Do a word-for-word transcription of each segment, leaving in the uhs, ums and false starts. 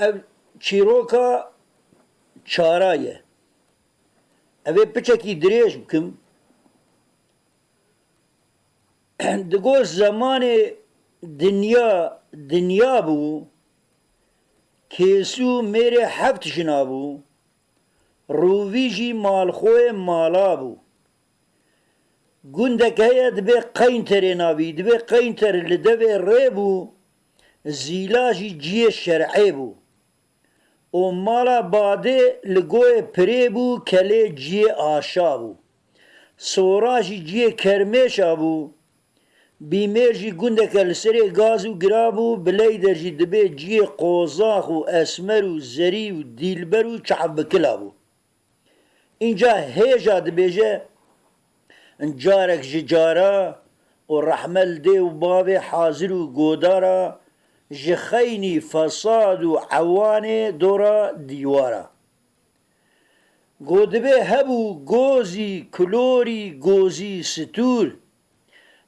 Ev çîroka çara ye. Ev ê piçekî dirêj bikim. Digot zemanê dinya dinya bû, Kêsû mêrê heft jina bû, Rûvî jî malxwê mala bû. Gundek heye dibê Qeynterê navî, dibê Qeynter li devê rê bû, Zîla jî ciyê şer'ê bû. Û mala Badê li goyê pirê bû, Kelê ciyê aşa bû. Sora jî ciyê kermêşa bû. Bîmêr jî gundeke li serê gaz û gira bû, Bileyder jî dibê ciyê qozax û esmer û zerî û dîlber û çavbikila bû. Înca hêja dibêje, carek ji cara û rehme li dê û bavê hazir û godara, ji xeynî, fesad û ewanê dora dîwara. Go dibê hebû gozî, kulorî, gozî, stûr.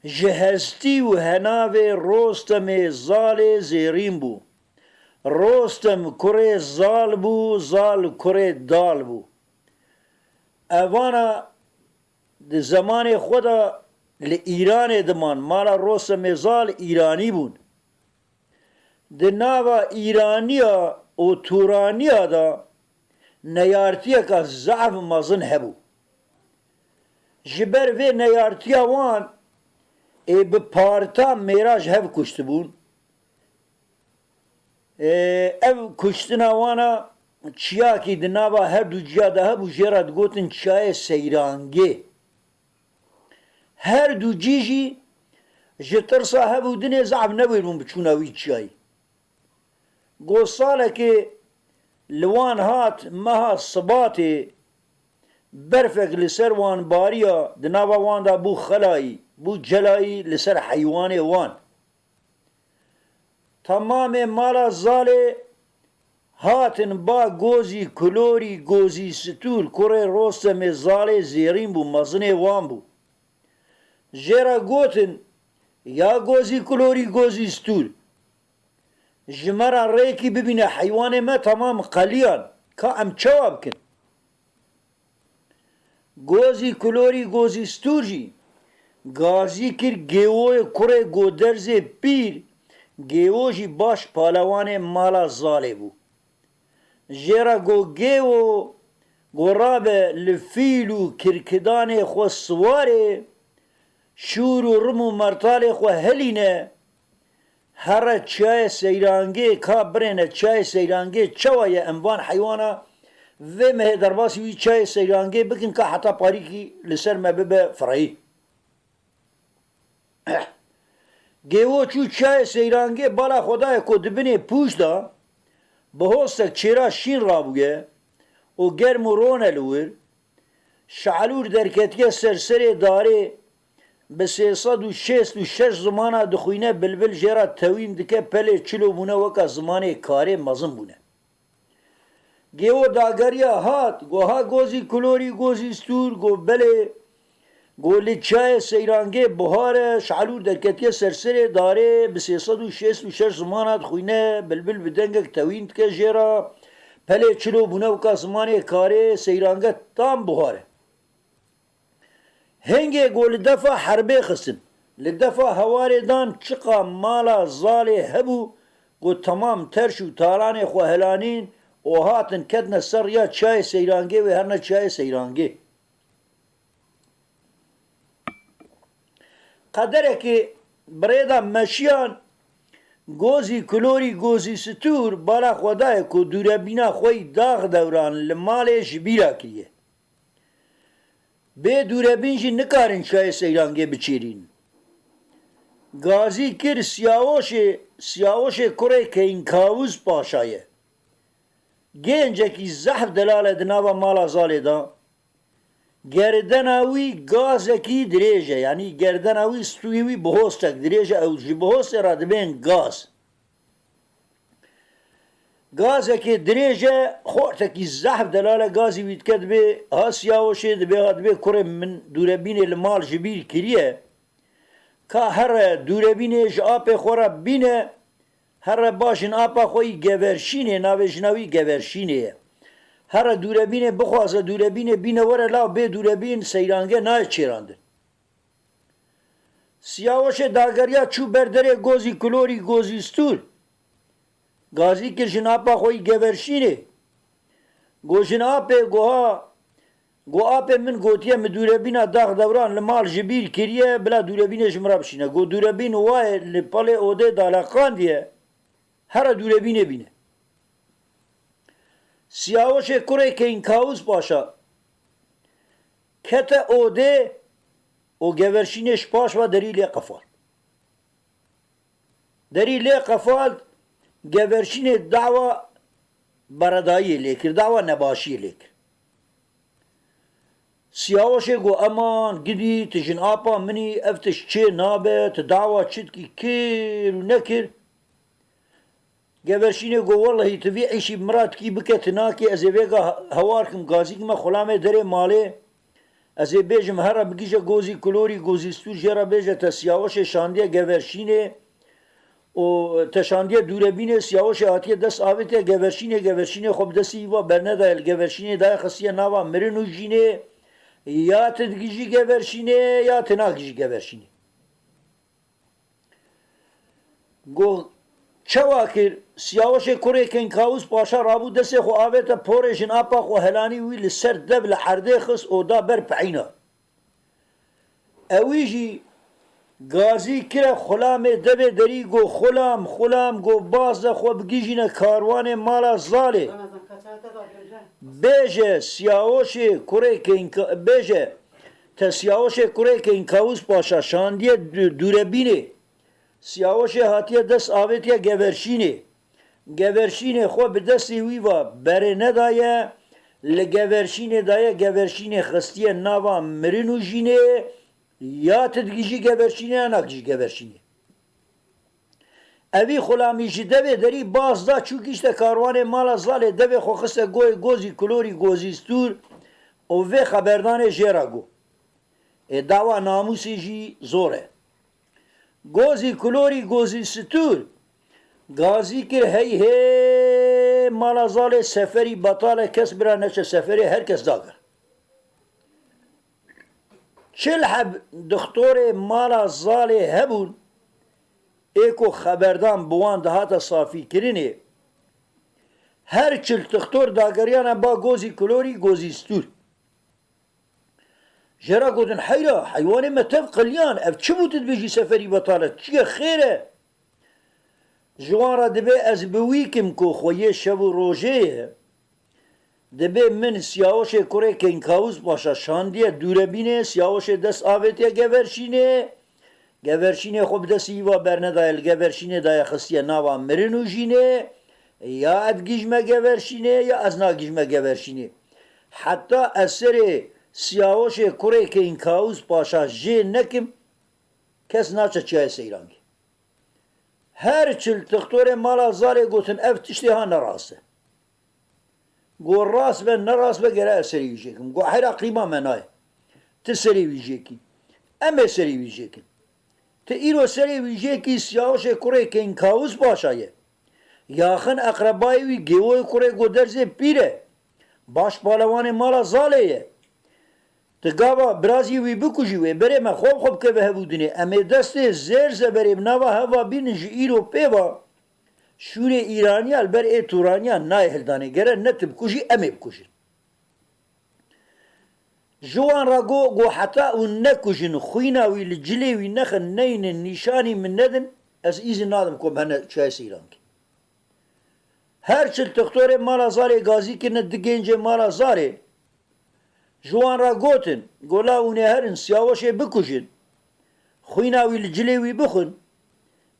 Ji hestî û henavê Rostemê zalê zêrîn bû. Rostem kurê zal bû, zal kurê dal bû. Evana di zemanê xwe de li Îranê diman, mala Rostemê zal Îranî bûn. Di nava Îraniya û Tûraniya de neyartiyeka zehf mezin hebû. Ji ber vê neyartiya wan ê bi parta mêra ji hev kuştibûn. Ê, ev kuştina wana çiyakî di nava her du ciya de hebû, jê re digotin Çiyayê Seyrangê. Her du cî jî ji tirsa hev û dinê zehf newêr bûn bi çûna wî çiyayî. Go salekê li wan hat meha Sibatê berfek li ser wan bariya, di nava wan de bû xelayî, bû celayî li ser heywanê wan. Temamê mala zalê hatin ba gozî kulorî, gozî stûr, kurê Rostemê zalê zêrîn bû, mezinê wan bû. Jê re gotin, ya gozî kulorî, gozî stûr, ji me re rêkî bibîne, heywanê me temam qeliyan, ka em çawa bikin? Gozî kulorî, gozî stûr jî gazî kir Gêwoyê kurê Goderzê pîr, Gêwo jî baş palewanê mala zalê bû. Jê re go Gêwo, go rabe li fîl û kirkidanê xwe siwarê, şûr û rim û mertalê xwe helîne, here Çiyayê Seyrangê, ka birêne Çiyayê Seyrangê çawa ye, em van heywana vê mehê derbasî wî Çiyayê Seyrangê bikin, ka heta parîkî li ser me bibe fireyî. Gêwo çû Çiyayê Seyrangê, bala xwe daye ku di binê pûç de bi hostek çêra şîn rabûye û germ û rone li wir. Şalûr derketiye ser serê darê, bi sê sed û şêst û şeş zimana dixwîne, bilbil jê re tewîn dike, pelê çilo bûne, weke zimanê karê mezin bûne. Gêwo dageriya hat, go ha gozî kulorî, gozî stûr, go belê, go li Çiyayê Seyrangê buhar e, şalûr derketiye ser serê darê, bi sê sed û şêst û şeş zimana dixwîne, bilbil bi dengek tewîn dike jê re, pelê çilo bûne, weka zimanê karê, Seyrange tam buhar e. Hingê ku li defa herbê xistin, li defa hewarê dan, çiqa mala zalê hebû, ku temam terş û talanê xwe helanîn û hatin ketine ser riya Çiyayê Seyrangê, wê herine Çiyayê Seyrangê. Qederekê bi rê de meşiyan, gozî kulorî, gozî stûr bala xwe daye ku dûrebîna xwe yî dax dewran li malê ji bîra kiriye. Bê dûrebîn jî nikarin Çiyayê Seyrangê biçêrîn. Gazî kir Siyawoşê, Siyawoşê kurê Keynkawuz Paşa ye. Gêncekî zehf delal e di nava mala zalê de. Gerdena wî gazekî dirêj e, yanî gerdena wî, stûyê wî bi hostek dirêj e, ew ji bi hostê re dibên gaz. Gazekê dirêj e, xortekî zehf delal e, gazî wî dike dibê ha Siyawoşê, dibê ha dibê kurê min dûrebînê li mal ji bîr kiriye. Ka here dûrebînê ji apê xwe re bîne, Here ba jin apa xwe yî Geverşînê, navê jina wî Geverşînê ye. Here dûrebînê bixwaze, dûrebînê bîne were, law bê dûrebîn seyrange nayê çêrandin. Siyaweşê dageriya çû ber derê Gozî Kulorî, Gozî Stûr. Gazî kir jin apa xwe yî Geverşînê. Got jin apê, got ha, got apê min gotiye min dûrebîna dax dewran li mal ji bîr kiriye, bila dûrebînê ji min re bişîne. Got dûrebîn wayê li pelê odê daleqandiye, here dûrebînê bîne. Siyaweşê kurê Keyn Kawus Paşa kete odê û Geverşînê ji paş ve derî lê qefal. Derî lê qefal, Geverşînê dawa beredayiyê lê kir, dawa nebaşiyê lê kir. Siyaweşê got, eman, gidî, tu jin apa min î, ev tişt çê nabe, tu dawa çi dikî, kir û nekir. Geverşînê got, wellehî tu vî îşî bi min re dikî, bike tu nakî, ez ê vêga hewar kim, gazî kime xulamê derê malê. Ez ê bêjim here bigije Gozî Kulorî, Gozî Stûr jê re bêje te Siyaweşê şandiye Geverşînê û te şandiye dûrebînê, Siyaweşê hatiye dest avêtiye Geverşînê, Geverşînê xwe bi destê wî ve bernedaye, li Geverşînê daye xistiye nava mirin û jînê. Ya tu digijî Geverşînê ya tu nagijî Geverşînê. Got, çawa kir? Siyaweşê kurê Kenkawus Paşa rabû destê xwe avête porê jin apa xwe helanî wî li ser dev li erdê xist û da ber peyna. Ewî jî gazî kire xulamê devê derî, got, xulam, xulam, got, baz de xwe bigihîjîne karwanê mala Zalê. Bêje Siyaweşê kurê Kenka-, bêje te Siyaweşê kurê Kenkawus Paşa şandiye dû-, dûrebînê. Siyaweşê hatiye dest avêtiye Geverşînê. Geverşînê xwe bi destê wî ve berê nedaye, li Geverşînê daye, Geverşînê xistiye nava mirin û jînê, ya tu digihîjî Geverşînê ya nagihîjî Geverşînê. Evî xulamî ji devê derî baz da, çû gihîşte karwanê mala Zalê, devê xwe xiste goyê Gozî Kulorî, Gozî Stûr û vê xeberdanê jê re got. Ê dawa namûsê jî zor e. Gozî Kulorî, Gozî Stûr gazî kir, hey hê mala Zalê seferî betal e, kes bira neçe seferê, her kes dagir. Çil heb dixtorê mala Zalê hebûn, ê ku xeberdan bi wan dihate safîkirinê, her çil dixtor dageriyane ba Gozî Kulorî, Gozî Stûr. Jê re gotin, heyra, heywanê me tev qiliyan, ev çi bû tu dibêjî seferî betal e, çi ye xêr e? Ji wan re dibê ez bi wî kim ku xweyê şev û rojê ye. Dibê min Siyaweşê kurê Kenkawus Paşa şandiye dûrebînê, Siyaweşê dest avêtiye Geverşînê. Geverşînê xwe bi destî wî ve bernedaye, li Geverşînê daye xistiye nava mirin û jînê. Ya ez gihîjme Geverşînê, ya ez nagihîjme Geverşînê. Heta ez serê Siyaweşê kurê Kenkawus Paşa jê nekim, kes naçe çiyayê seyrangê. Her çil dixtorê mala Zalê gotin, ev tiştê ha ne rast e. Got, rast be, ne rast be, gere ez serê wî jêkim. Got, heyra qîma me nayê. Tu serê wî jêkî. Em ê serê wî jêkin. Tu îro serê wî jêkî, Siyaweşê kurê Kenkawus Paşa ye. Yaxin eqrebayê wî Gêwoyê kurê Goderzê Pîr e. Baş palewanê mala Zalê ye. Tu gava birazî wî bikujî wê berê me xwe bi xwe bikeve hev û dinê. Em ê destê zêr zeberê bi nava hev ve bînin ji îro pê ve. Şûrê Îraniya li ber ê Tûraniya nayê hildanê. Gere ne tu bikujî, em ê bikujin. Ji wan re got, got heta hûn nekujin, xwîna wî li cilê wî nexin, neynin, nîşanî min nedin, ez îzin nadim ku em hene çiyayê Seyrankê. Her çil dixtorê mala Zalê gazî kirine du gencê mala Zalê. Ji wan re gotin, got, la hûn ê herin, Siyaweşê bikujin, xwîna wî li cilê wî bixwin,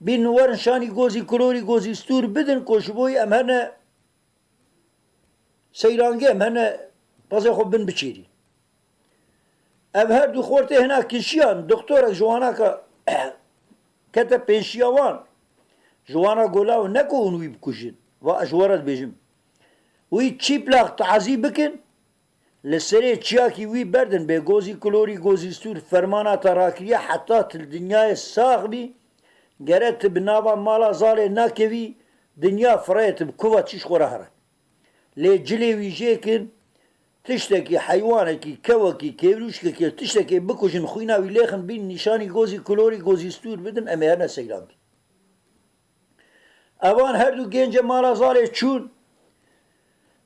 bînin werin şanî Gozî Kulorî, Gozî Stûr bidin ku ji bo wî em hene Seyrangê, em hene pezê xwe bin biçêrî. Ev her du xortê hina kişiyan, doktorek ji wana ke kete pêşiya wan, ji wana got, la ne ku hûn wî bikujin, va ez ji we re dibêjim. Wî çîplak tazî bikin, li serê çiyakî wî berdin, bê Gozî Kulorî, Gozî Stûr fermana te rakiriye, heta tu li dinyayê sax bî, Gere tu bi nava mala zalê nakevî, dinya fireye, tu bi kuva çi ji xwe re here. Lê cilê wî jê kin, tiştekî, heywanekî, kewekî, kêvrûşkekî, tiştekê bikujin, xwîna wî lêxin, bîn nîşanî gozî kulorî, gozî stûr bidin, em ê herine seyran bîn. Evan her du gêncê mala zalê çûn,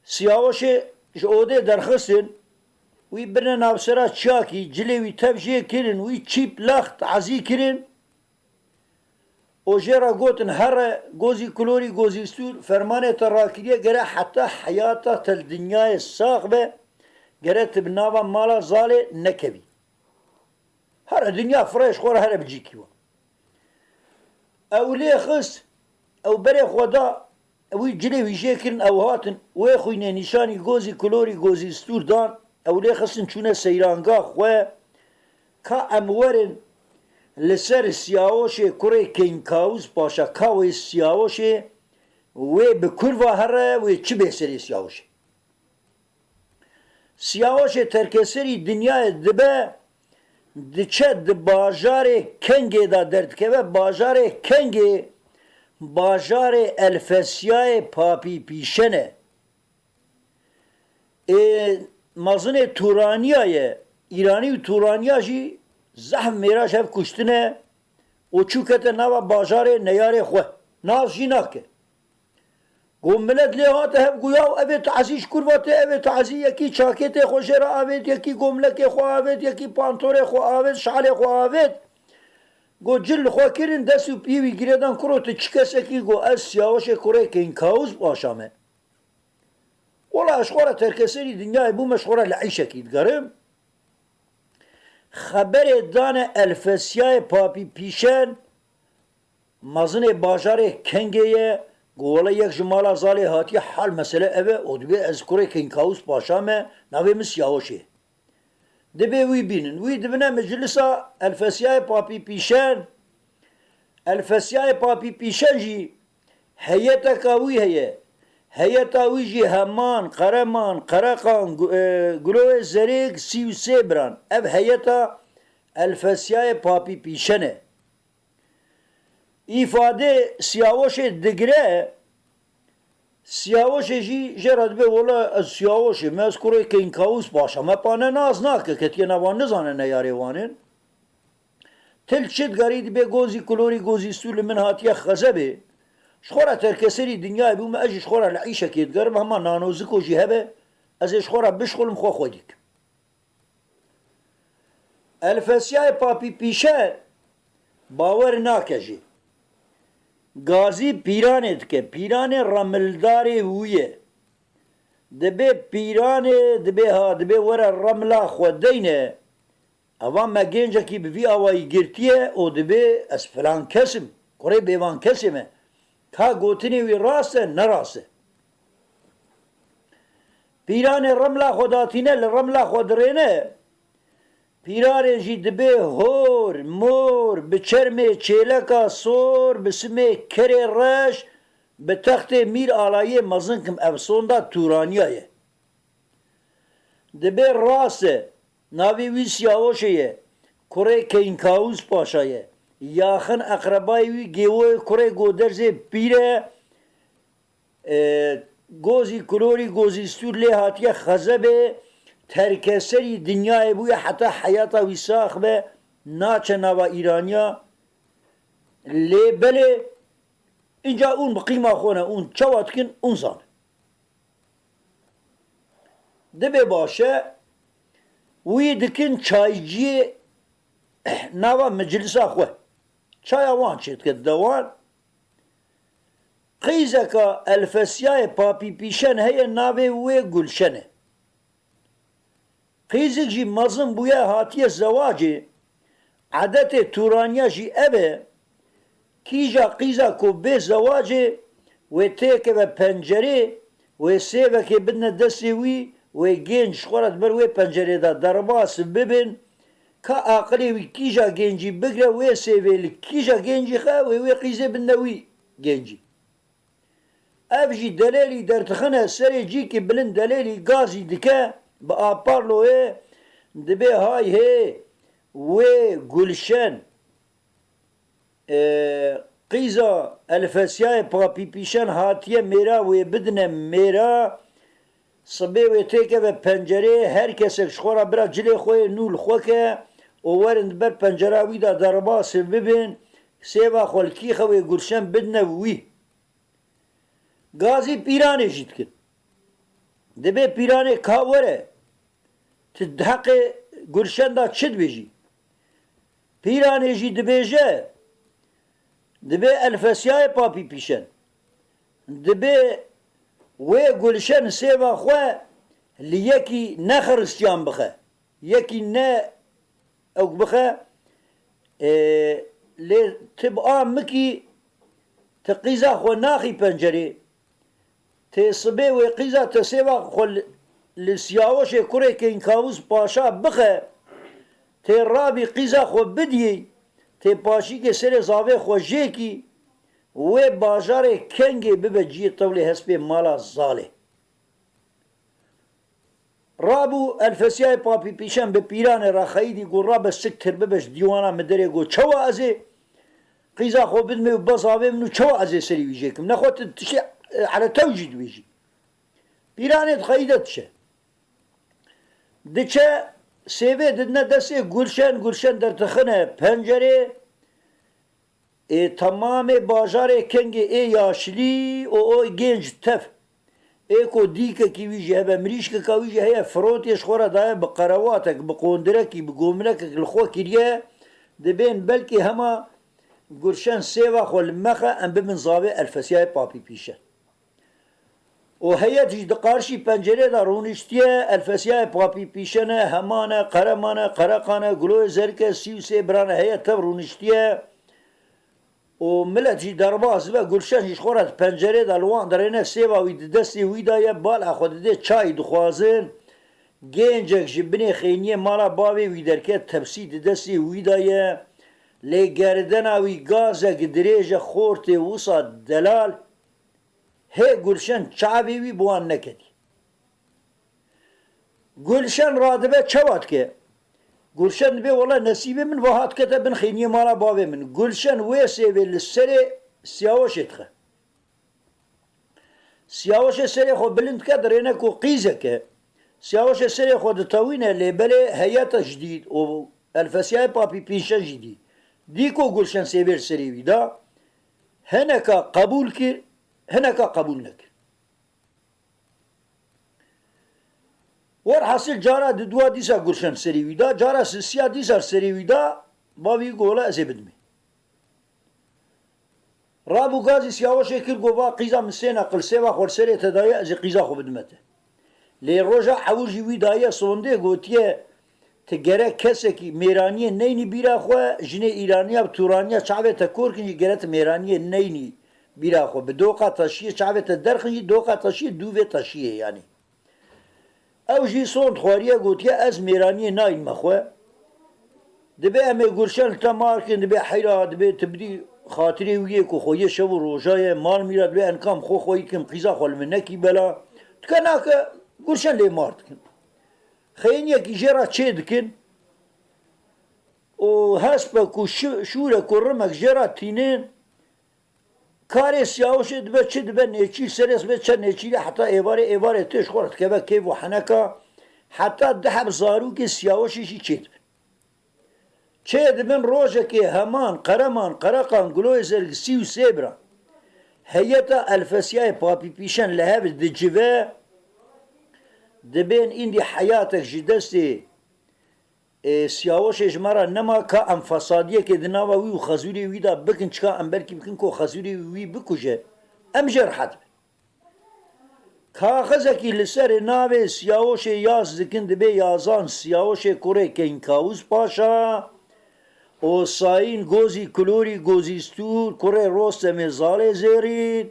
Siyaweşê ji odê derxistin, wî birine navsera çiyakî, cilê wî tev jê kirin, wî çîp lax tazî kirin. Û jê re gotin, here, gozî kulorî, gozî stûr, fermanê te rakiriye, gere heta heyata te li dinyayê sax be, gere tu bi nava mala zalê nekevî. Here dinya fireye ji xwe re, here bi cîkî we. Ew lê xist, ew berê xwe da, wî cilê wî jê kirin, ew hatin, wê xwînê nîşanî gozî kulorî, gozî stûr dan, ew lê xistin çûne seyrangaha xwe, ka em werin li ser Siyaweşê kurê Keynkawûs Paşa, ka wê Siyaweşê wê bi kurva here, wê çi bê serê Siyaweşê. Siyaweşê terkeserî dinyayê dibe, diçe di bajarê Kengê de derdikeve. Bajarê Kengê, bajarê Elfesiyayê Papî Pîşen e. Ê, mezinê Tûraniya ye. Îranî û Tûraniya jî zehf mêra ji hev kuştine û çû kete nava bajarê neyarê xwe. Nas jî nake. Go milet lê hate hev, go yaw, ev ê tazî ji kurva tê, ev ê tazî, yekî çakêtê xwe jê re avêt, yekî gomlekê xwe avêt, yekî pantorê xwe avêt, şalê xwe avêt. Go cil li xwe kirin, dest û piyê wî girêdan, kuro tu çi kesekî? Go ez Siyaweşê kurê Keynkawûs Paşa me. Wela ez ji xwe re terkeserî dinyayê bûme, ji xwe re li eyşekî digerim. Xeberê dane Elfesiyayê Papî Pîşen, mezinê bajarê Kengê ye, go wele yek ji mala zalê hatiye, hal mesele ev e, û dibê ez kurê Keynkawûs Paşa me, navê min Siyaweş e. Dibê wî bînin. Wî dibine meclisa Elfesiyayê Papî Pîşen. Elfesiyayê Papî Pîşen jî heyeteka wî heye. Heyeta wî jî Heman, Qereman, Qereqan, Gu-, e, Guroyê Zerêk, sî û sê biran. Ev heyeta Elfesiyayê Papî Pîşen e. Îfadê Siyaweşê digire, Siyaweşê jî jê re dibê, wele ez Siyaweşê me, ez kurê Keynkawûs Paşa me, pane nas nake, ketiye nava, nizane neyarê wan in. Til çi digerî, dibê gozî kulorî, gozî stûr li min hatiye xezebê. Ji xwe re terkeserî dinyayê bûme, ez jî ji xwe re li eyşekê digerim, hema nanoziko jî hebe, ez ê ji xwe re bişxulim, xwe xwedî kim. Elfesiyayê Papî Pîşe bawer nake jî. Gazî Pîranê dike. Pîranê remildarê wî ye. Dibê Pîranê, dibê ha, dibê were remla xwe deyne. Eva me gencekî bi vî awayî girtiye û dibê ez filan kes im. Kurê bêvan kesê me. Ka gotinê wî rast e, ne rast e? Pîranê remla xwe datîne, li remla xwe dirêne. Pîranê jî dibê hor, mor, bi çermê çêleka sor, bi simê kerê reş, bi textê Mîr Alayê mezin kim, ev sonda Tûraniya ye. Dibê rast e, navê wî Siyaweşê ye, kurê Keynkawûs Paşa ye. Yaxin eqrebayê wî Gêwoyê kurê Goderzê Pîr e, e, gozî kulorî, gozî stûr lê hatiye xezebê, terkeserî dinyayê bûye, heta heyata wî sax be, naçe nava Îraniya, lê belê, înca ûn bi qîma xwe ne, ûn çawa dikin, ûn zanin. Dibê baş e, wî dikin çayciyê nava meclisa xwe. Çaya wan çêdike dide wan. Qîzeka Elfesiyayê Papî Pîşen heye, navê wê Gulşen e. Qîzik jî mezin bûye, hatiye zewacê. Edetê Tûraniya jî ev e, kîja qîza ku bê zewacê, wê têkeve pencerê, wê sêvekê bidine destê wî, wê gênc ji xwe re di ber wê pencerê de derbas bibin, ka aqilê wî kîja gêncî bigre, wê sêvê li kîja gêncî xe, wê wê qîzê bidine wî gêncî. Ev jî delêlî dertixine serê cîkî bilind, delêlî gazî dike bi aparloyê, dibê hay hê wê Gulşen. e, qîza Elfesiyayê Papî Pîşen hatiye mêra wê bidine mêra, sibê wê têkeve pencerê, her kesek ji xwe re bira cilê xwe yê nû li xwe ke û werin di ber pencera wî de derbasê bibin, sêva xwe li kîxe wê Gulşen bidine wî. Gazî Pîranê jî dikin. Dibê Pîranê ka were, tu di heqê Gulşen de çi dibêjî? Pîranê jî dibêje, dibê Elfesiyayê Papî Pîşen. Dibê wê Gulşen sêva xwe li yekî ne xiristiyan bixe. Yekî ne ewk bixe, e, lê tu bi a mikî ti qîza xwe naxî pencerê, tê sibê wê qîza te sêva xwe li, li Siyaweşê kurê Keynkavûz Paşa bixe, tê rabî qîza xwe bidiyê, tê paşîkê serê zavê xwe jêkî, wê bajarê Kengê bibe ciyê tewlê hespê mala Zalê. Rabû Elfesiyayê Papî Pîşen bi Pîranê re xeyidî got, rabe siktir bibe ji dîwana min derê got, çawa ez ê qîza xwe bidimê û bezavê min û çawa ez ê serî wî jêkim? Nexwe tu tiştê, e, eretew jî dibêjî. Pîranê dixeyide diçe. Diçe, sêvê didine destê Gulşen, Gulşen dertixine pencerê, ê temamê bajarê Kengê ê yaşlî û o gênc tev. Ê ku dîkekî wî jî hebe, mirîşkeka wî jî heye, firotê ji xwe re daye bi qerewatek, bi qondirekî, bi gominekek li xwe kiriye, dibên belkî hema Gulşen sêva xwe li me xe, em bibin zavê Elfesiyayê Papî Pîşe. Û heyet jî di qarşî pencerê de rûniştiye, Elfesiyayê Papî Pîşe ne, Hema ne, Qerema ne, Qereqa ne, Guloyê Zerke, sî û sê bira ne, heyet tev rûniştiye. Û milet jî derbas dibe, Gulşen jî ji xwe re di pencerê de li wan derêne, sêva wî di destê wî de ye, bala xwe didê çayî dixwazin. Gêncek ji binê xêniyê mala bavê wî derket, tepsî di destê wî de ye. Lê gerdena wî gazek dirêj e, xortê wisa delal. Hê Gulşen çavê wî bi wan neketî. Gulşen radibe çawa dike? Gulşen dibê wele nesîbê min va hat kete bin xêniyê mala bavê min. Gulşen wê sêvê li serê Siyaweşê dixe. Siyaweşê serê xwe bilind dike, dirêne ku qîzek e. Siyaweşê serê xwe ditewîne, lê belê heyeta ji dî û Elfesiyayê Papî Pîşe jî dî. Dî ku Gulşen sêvê li serê wî da, hineka qebûl kir, hineka qebûl nekir. Werhasil cara di dua dîsa Gulşen serê wî da, cara sisiya dîsa serê wî da, bavî got, wela ez ê bidimê. Rabû gazî Siyaweşê kir, got, va qîza min sê neqil sêva xwe li serê te daye, ez ê qîza xwe bidime te. Lê roja ewil jî wî daye sondê, gotiye, tu gerek kesekî mêraniyê neynî bîra xwe, jinê Îraniya bi tûraniya çavê te kor kin jî gere tu mêraniyê neynî bîra xwe. Bi doqa teşiyê çavê te derxin jî, doqa teşiyê dûvê teşiyê yanî. Ew jî sond xwariye, gotiye, ez mêraniyê nayînme xwe. Dibê em ê Gulşen li te mar kin, dibê heyra, dibê tu bidî xatirê wî yê ku xweyê şev û roja ye, mal mîra dibê enkam xwe xweyî dikim, qîza xwe li min nekî bela. Dike nake, Gulşen lê mar dikin. Xeyiniyekî jê re çê dikin û hespe ku şi-, şûre ku rimek jê re tînin, karê Siyawişê dibe çi dibe nêçîr, serê dibe çe nêçîrê heta êvarê, êvarê tê ji xwe re dikeve keyf û heneka, heta du heb zarokê Siyawişê jî çê dibin. Çê dibin rojekê Heman, Qereman, Qereqan, Guloyê Zergisî û Sêbran. Heyeta Elfesiyayê Papî Pîşen li hev dicive, dibên îndî heyatek ji destê Ê, Siyaweşê ji me re nema ka em fesadiyekê di nava wî û xezûrê wî de bikin, çika em belkî bikin ku xezûrê wî bikuje. Em jê rehet bin. Kaxizekî li serê navê Siyaweşê yaz dikin, dibê yazan Siyaweşê kurê Keynkawûz Paşa, Osayîn Gozî Kulorî Gozîstûr, kurê Rostemê Zalê Zêrî,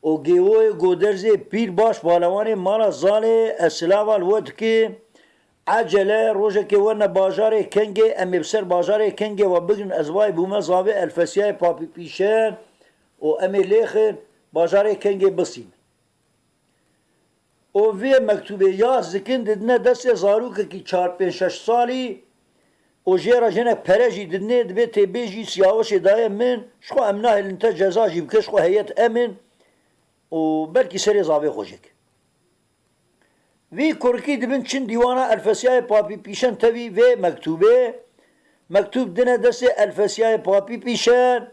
û Gêwoyê Goderzê pîr baş palewanê mala Zalê, ez silava li we dikim. Ecele, rojekê werne bajarê Kengê, em ê bi ser bajarê Kengê we bigrin, ez vay bûme zavê Elfesiyayê Papî Pîşen û em ê lêxin bajarê Kengê bisînin. Û vê mektûbê yaz dikin, didine destê zarokekî çar pênc şeş salî, û jê re jinek pere jî didinê, dibê tê bêjî Siyaweşê daye min, ji xwe em nahêlin te ceza jî bike, ji xwe heyet em in û belkî serê zavê xwe jêk. Vî kurikî dibin çin dîwana Elfesiyayê Papî Pîşen tevî vê mektûbê. Mektûb dine destê Elfesiyayê Papî Pîşen.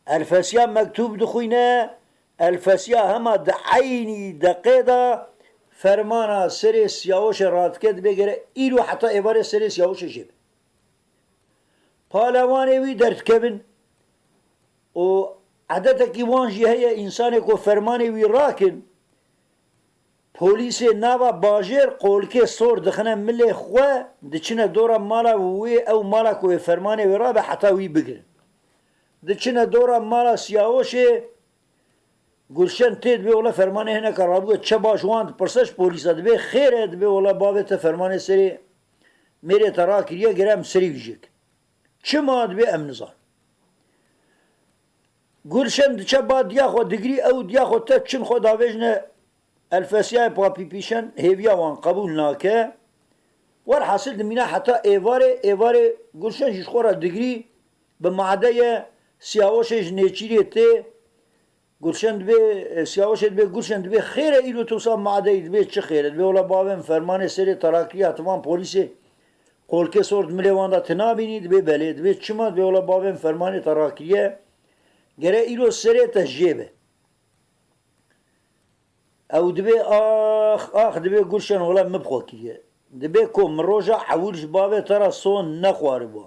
Elfesiya mektûb dixwîne. Elfesiya hema di eynî deqê de fermana serê Siyaweşê radike, dibê gere îro heta êvarê serê Siyaweşê jê be. Palewanê wî derdikevin û edetekî wan jî heye, însanê ku fermanê wî rakin, polîsê nava bajêr qolkê sor dixine milê xwe, diçine dora mala wê, ew mala ku wê fermanê wê rabe heta wî bigirin. Diçine dora mala Siyaweşê, Gulşen tê, dibê wela fermanê hineka rabûye, çi baş wan dipirse ji polîsa, dibê xêr e, dibê wela bavê te fermanê serê mêrê te rakiriye, gere em serî wî jêkin. Çima, dibê em nizan. Gulşen diçe ba diya xwe digirî, ew diya xwe te çin xwe davêjine Elfesiyayê Papî Pîşen hêviya wan qebûl nake. Werhasil dimîne heta êvarê, êvarê Gulşen jî ji xwe re digirî, bi made ye, Siyaweşê ji nêçîrê tê. Gulşen dibê, e, Siyaweşê dibê, Gulşen dibê, xêr e îro tu wisa madeyî, dibê çi xêr e? Dibê wela bavê min fermanê serê te rakiriye, hativan polîsê qolkê sor di milê wan de tu nabînî? Dibê belê. Dibê çima? Dibê wela bavê min fermanê te rakiriye, gere îro serê te jê be. Ew dibê ax, ax, dibê Gulşen wela min bi xwe kiriye. Dibê ku min roja ewil ji bavê te re sond nexwaribû.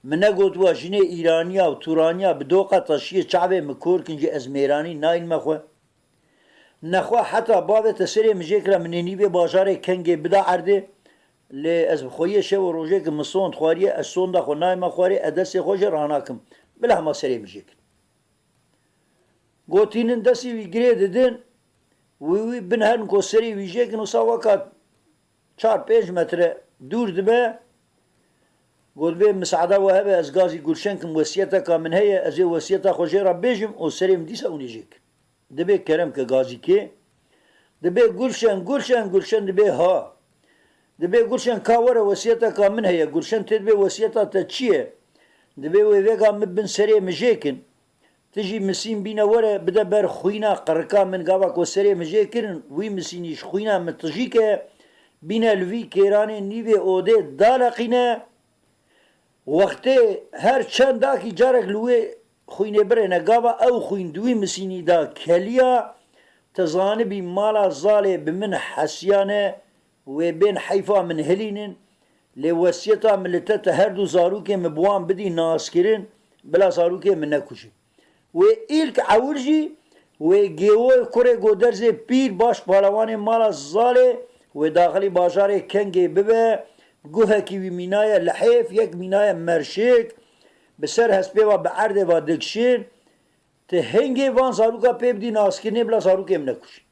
Min negotiwa jinê Îraniya û Tûraniya bi doqa teşiyê çavê min kor kin jî ez mêranî nayînime xwe. Nexwe heta bavê te serê min jê kira, min ê nîvê bajarê kengê bida erdê. Lê ez bi xweyê şev û rojê ki min sond xwariye, ez sonda xwe nayîme xwarê, ez destê xwe jê ranakim. Bila hema serê min jê kin. Gotînin destê wî girê didin, wî wî bin herin ku serê wî jê kin, wisa weka çar pênc metre dûr dibe. Got, bê misada we hebe, ez gazî Gulşen kim, wesiyeteka min heye, ez ê wesiyeta xwe jê re bêjim û serê min dîsa hûn ê jê kin. Dibê kerem ke gazî kê. Dibê Gulşen, Gulşen, Gulşen dibê ha. Dibê Gulşen ka were, wesiyeteka min heye. Gulşen tê dibê wesiyeta te çi ye? Dibê wê vêga min bin serê min jê kin. Ti jî misîn bîne were, bide ber xwîna qirika min, gava ku serê min jê kirin, wî misînî ji xwîna min tijî ke, bîne li vî kêranê nîvê odê daleqîne. Wextê her çendakî carek li wê xwînê birêne, gava ew xwîn di wî misînî de keliya, ti zanibî mala zalê bi min hesiyane, wê bên heyfa min hilînin, lê wesiyeta min li te, ti her du zarokê min bi wan bidî naskirin, bila zarokê min nekujin. Wê îlk ewil jî wê Gêwoy kurê Goderzê pîr baş palewanê mala Zalê, wê daxilî bajarê Kengê bibe, guhekî wî mînaye lihêf, yek mînaye merşêk, bi ser hespê ve bi erdê ve dikişên, ti hingê van zaroka pê bidî naskirinê bila zarokê min nekujin.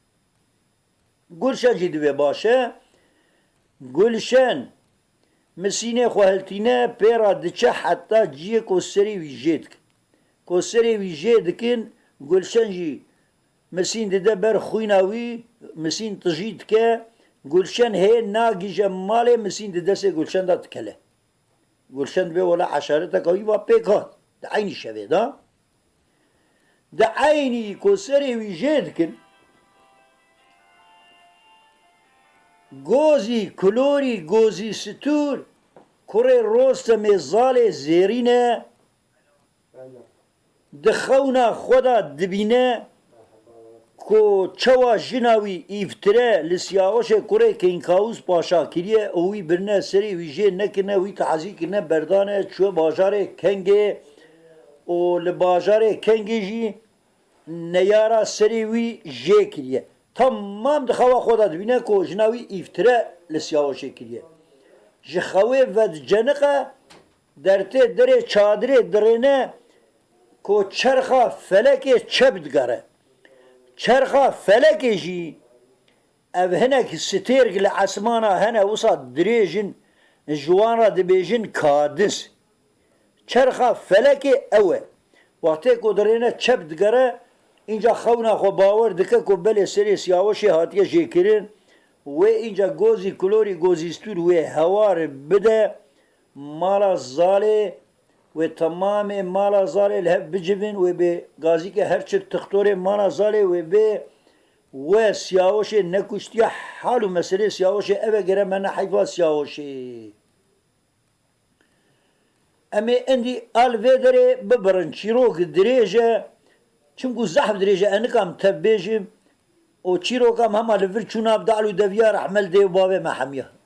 Gulşen jî divê baş e. Gulşen misînê xwe hiltîne, pê re diçe heta ciyê ku serê wî jê dikin. Ku serê wî jê dikin, Gulşen jî misîn dide ber xwîna wî, misîn tijî dike. Gulşen hê nagihîje malê, misîn di destê Gulşen de dikele. Gulşen dibê wela eşareteka wî va pêk hat. Di eynî şevê de. Di eynî ku serê wî jê dikin, Gozî Kulorî Gozî Stûr kurê Rostemê Zalê Zêrîn e. Di xewna xwe de dibîne ku çawa jina wî Îftire li Siyaweşê kurê Kênkawûs Paşa kiriye û wî birine serê wî jê nekirine, wî tazî kirine, berdane çûye bajarê Kengê û li bajarê Kengê jî neyara serê wî jê kiriye. Temam di xewa xwe de dibîne ku jina wî Îftire li Siyaweşê kiriye. Ji xewê vediceniqe, dertê derê çadirê dirêne ku çerxa felekê çep digere. Çerxa felekê jî ev hinek stêrk li esmana hene, wisa dirêj in, ji wan re dibêjin kadis. Çerxa felekê ew e. Wextê ku dirêne çep digere, înca xewna xwe bawer dike ku belê serê Siyaweşê hatiye jêkirin, wê înca Gozî Kulorî Gozî Stûr wê hewar bide, Mala Zalê, wê temamê mala Zalê li hev bicivin, wê bê gazîke her çi tixtorê mala Zalê wê bê we Siyahoşê nekuştiye, hal û meselê Siyahoşê ev e, gere me ne heyfa Siyahoşê. Em ê endî al vê derê bibirin, çîrok dirêj e, çimku zehf dirêj e, ez nikim tev bêjim, û çîroka me hema li vir çûna bi dal û deviya rehme li dê û bavê me hemiya.